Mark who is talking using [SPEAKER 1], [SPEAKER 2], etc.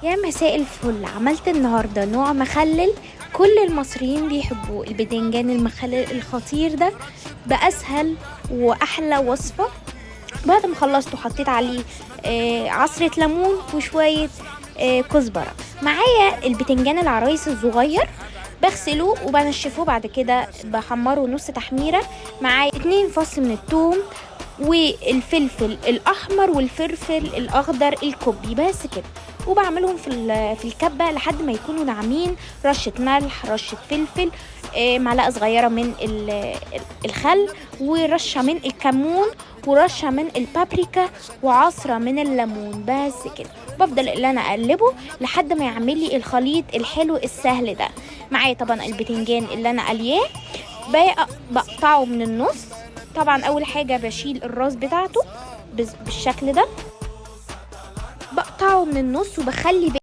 [SPEAKER 1] يا مساء الفل. عملت النهاردة نوع مخلل كل المصريين بيحبوه، البدنجان المخلل الخطير ده، بأسهل وأحلى وصفة. بعد ما خلصته حطيت عليه عصرة ليمون وشوية كزبرة. معايا البتنجان العرايس الصغير، بغسله وبنشفه، بعد كده بحمره نص تحميرة. معايا 2 فص من الثوم والفلفل الأحمر والفلفل الأخضر الكوبي، بس كده. وبعملهم في الكبة لحد ما يكونوا ناعمين. رشة ملح، رشة فلفل، معلقة صغيرة من الخل، ورشة من الكمون، ورشة من البابريكا، وعصرة من الليمون، بس كده. بفضل اللي انا اقلبه لحد ما يعمل لي الخليط الحلو السهل ده. معايا طبعا البتنجان اللي انا قلياه، بقطعه من النص. طبعا اول حاجة بشيل الراس بتاعته بالشكل ده، بقطعه من النص وبخلي